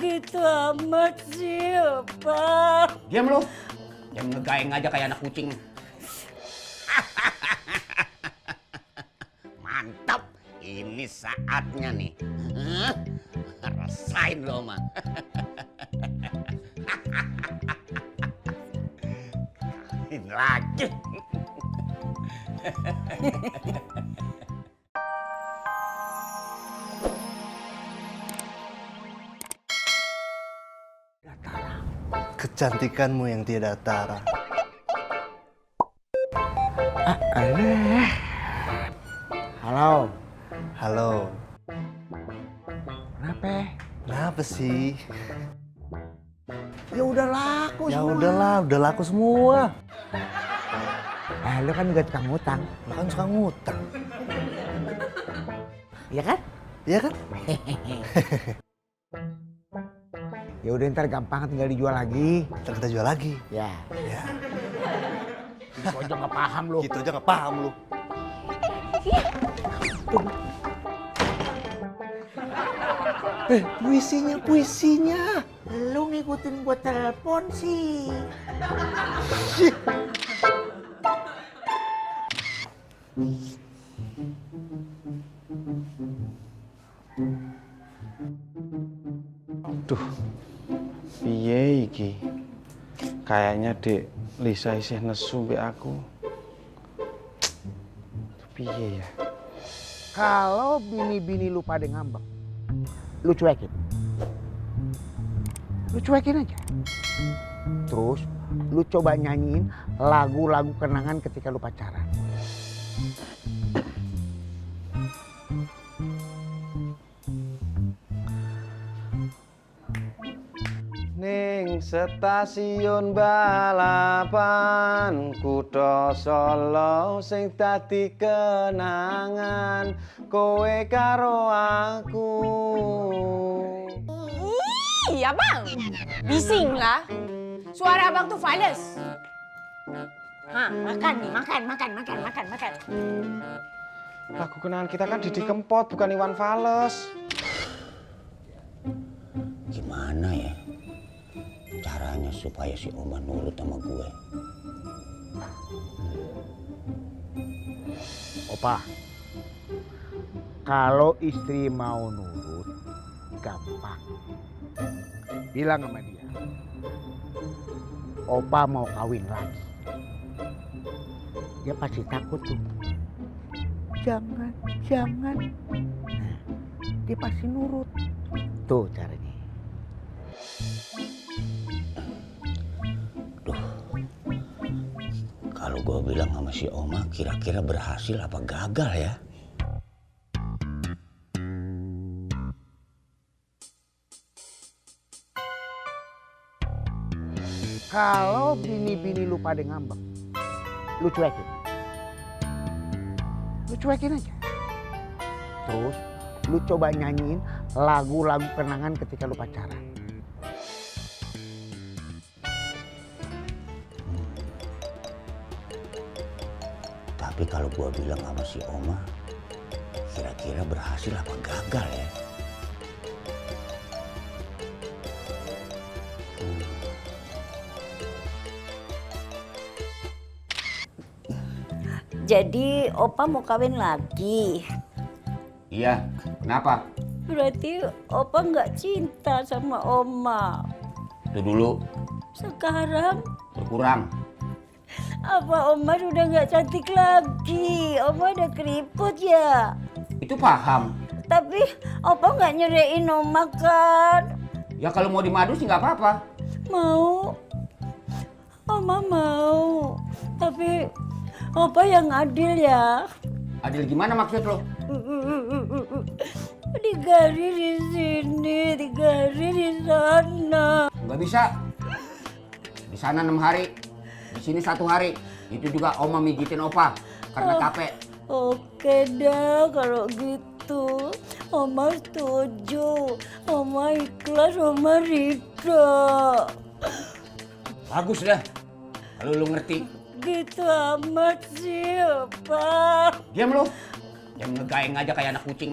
Gitu amat sih, Opa. Diam lu. Jangan ngegaeng aja kayak anak kucing. Mantap. Ini saatnya nih. Rasain lo, Oma. Ini lagi. Kecantikanmu yang tidak tara. Halo. Halo. Kenapa sih? Ya udah laku Ya semua. udahlah, udah laku semua. Lu kan juga tukang ngutang, Lo kan suka ngutang, ya kan? iya kan? Ya udah ntar gampang tinggal dijual lagi. Ntar kita jual lagi. Ya. Ya, Itu aja nggak paham lu. gitu aja nggak paham lu. Puisinya. Lu ngikutin gua telepon sih. Duh, piye iki? Kayaknya Dek Lisa isih nesu mbek aku. Piye ya? Kalau bini-bini lu pada ngambek, lu cuekin. Lu cuekin aja. Terus lu coba nyanyiin lagu-lagu kenangan ketika lu pacaran. Ning stasiun balapan kutha Solo sing dadi kenangan kowe karo aku. Iya bang, bising lah. Suara abang tuh fales. Hah, makan nih, makan. Lagu kenangan kita kan Didi Kempot bukan Iwan Fals. Gimana ya caranya supaya si Oma nurut sama gue? Opa, kalau istri mau nurut, gampang. Bilang sama dia, Opa mau kawin lagi. Dia pasti takut tuh. Jangan. Nah, dia pasti nurut. Tuh caranya. Kalau gue bilang sama si Oma, kira-kira berhasil apa gagal ya? Kalau bini-bini lu pada ngambek, lu cuekin. Lu cuekin aja. Terus lu coba nyanyiin lagu-lagu kenangan ketika lu pacaran. Tapi kalau gue bilang sama si Oma, kira-kira berhasil apa gagal ya? Jadi Opa mau kawin lagi. Iya, kenapa? Berarti Opa nggak cinta sama Oma. Itu dulu Sekarang berkurang. apa Oma udah nggak cantik lagi? Oma udah keriput ya. Itu paham. Tapi Opa nggak nyerahin Oma kan? Ya kalau mau dimadu sih nggak apa-apa. Mau. Oma mau. Tapi Opa yang adil ya. Adil gimana maksud lo? Digaris di sini, digaris di sana. Nggak bisa. Di sana 6 hari, di sini 1 hari. Itu juga Oma mijitin Opa karena capek. Oke dah kalau gitu. Oma setuju. Oma ikhlas, Oma ridho. Bagus dah. Kalau lu ngerti. Gitu amat sih, Opa. Diam lu. Jangan ngegaeng aja kayak anak kucing.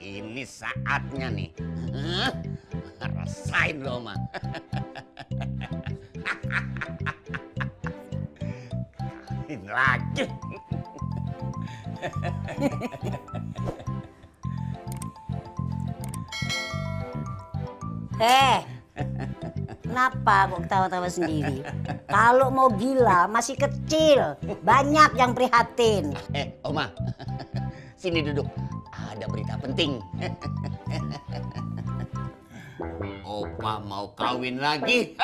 Ini saatnya nih. Rasain lo, Oma. Ini lagi. Kenapa kok ketawa-tawa sendiri? Kalau mau gila masih kecil, banyak yang prihatin. Oma. Sini duduk. Ada berita penting. Opa mau kawin lagi.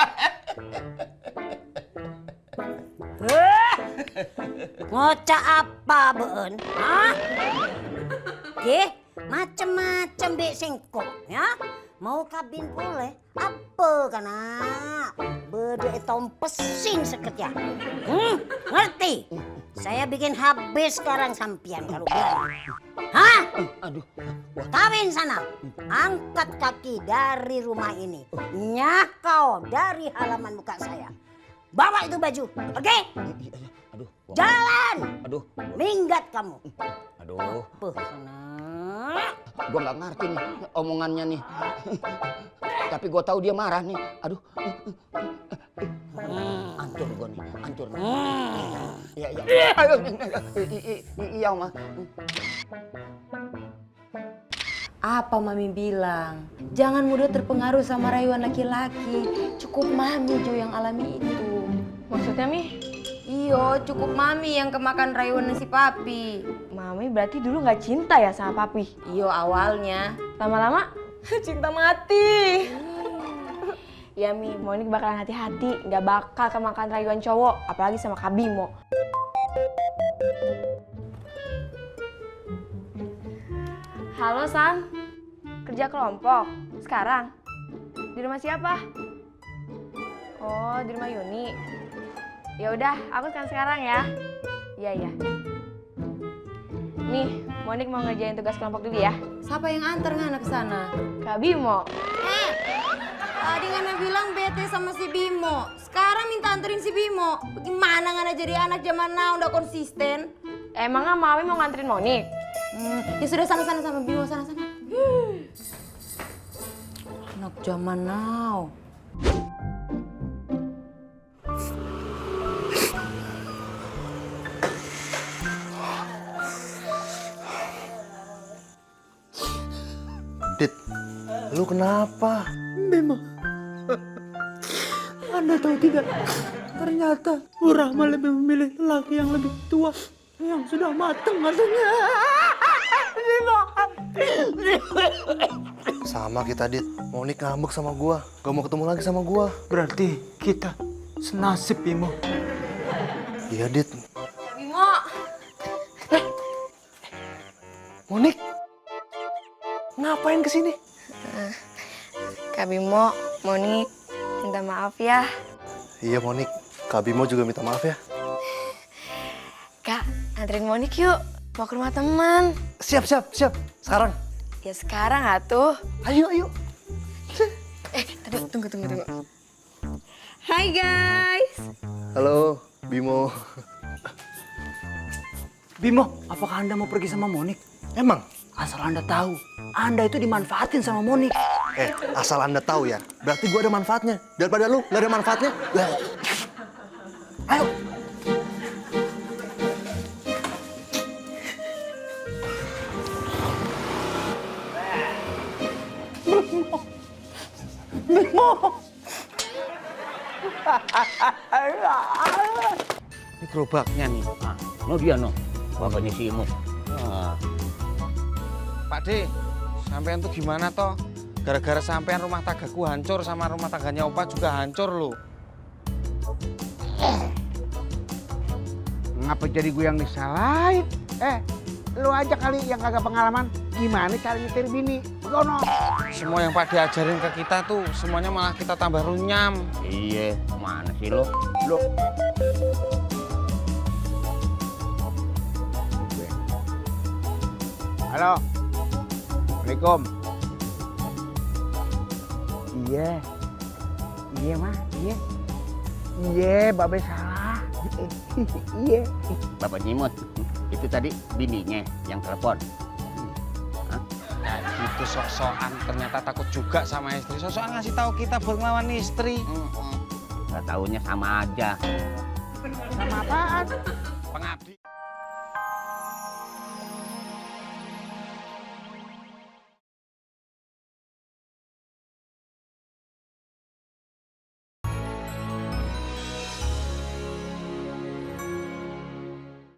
Ngocak apa, Beun? Hah? Ye, macem-macem dek singkok, ya? Mau kabin boleh? Apa kana? Bedek tompesin sekejap. Ngerti? Saya bikin habis sekarang sampian kalau berani. Hah? Aduh. Kawin sana. Angkat kaki dari rumah ini. Nyakau dari halaman muka saya. Bawa itu baju. Oke? Aduh. Jalan. Aduh. Minggat kamu. Aduh. Apa sana? Gue nggak ngerti nih omongannya nih. Tapi gue tahu dia marah nih. Aduh. Ancur gue nih. Ancur. Iya. Ayo. Iya, Oma. Apa Mami bilang? Jangan mudah terpengaruh sama rayuan laki-laki. Cukup Mami Jo yang alami itu. Maksudnya, Mi? Iyo, cukup Mami yang kemakan rayuan si Papi. Mami berarti dulu nggak cinta ya sama Papi? Iyo, awalnya. Lama-lama cinta mati. Ya Mi, Monik bakalan hati-hati, nggak bakal kemakan rayuan cowok, apalagi sama Kak Bimo. Halo San, kerja kelompok sekarang? Di rumah siapa? Oh, di rumah Yuni. Ya udah, aku sekarang ya. Iya. Nih, Monik mau ngerjain tugas kelompok dulu ya. Siapa yang antar Ngana ke sana? Kak Bimo. Tadi Ngana bilang bete sama si Bimo. Sekarang minta anterin si Bimo. Bagaimana Ngana jadi anak zaman now udah konsisten? Emangnya Mami mau nganterin Monik? Ya sudah sana sama Bimo sana. Anak zaman now. Dit, lu kenapa? Memang. Anda tahu tidak? Ternyata Bu Rahma lebih memilih lelaki yang lebih tua, yang sudah matang katanya. Sama kita, Dit. Monik ngambek sama gua. Gak mau ketemu lagi sama gua. Berarti kita senasib, Bimo. Iya, Dit. Bimo. Monik, ngapain kesini? Kak Bimo, Monik, minta maaf ya. Iya, Monik. Kak Bimo juga minta maaf ya. Kak, anterin Monik yuk. Mau ke rumah teman. Siap. Sekarang. Ya sekarang atuh. Ayo. Tunggu. Hai guys. Halo, Bimo. Bimo, apakah Anda mau pergi sama Monik? Emang? Asal Anda tahu, Anda itu dimanfaatin sama Monik. Asal Anda tahu ya, berarti gua ada manfaatnya. Daripada lu gak ada manfaatnya. Ayo. Ini gerobaknya nih. No dia no. Bapaknya si Imus. Pak D, sampean tuh gimana toh? Gara-gara sampean rumah tanggaku hancur sama rumah tangganya Opa juga hancur loh. Ngapa jadi gue yang disalahin? Lu aja kali yang kagak pengalaman. Gimana cara nyetir bini? Gono. Semua yang Pak D ajarin ke kita tuh, semuanya malah kita tambah runyam. Iya, mana sih lo? Halo. Assalamualaikum. Iya, Mah. Iya, Babe salah. Iya. Bapak Nyimut, itu tadi bininya yang telepon. Hah? itu sok-sokan, ternyata takut juga sama istri. Sok-sokan ngasih tahu kita buat ngelawan istri. Gak taunya sama aja. Sama apaan? Pengabdi.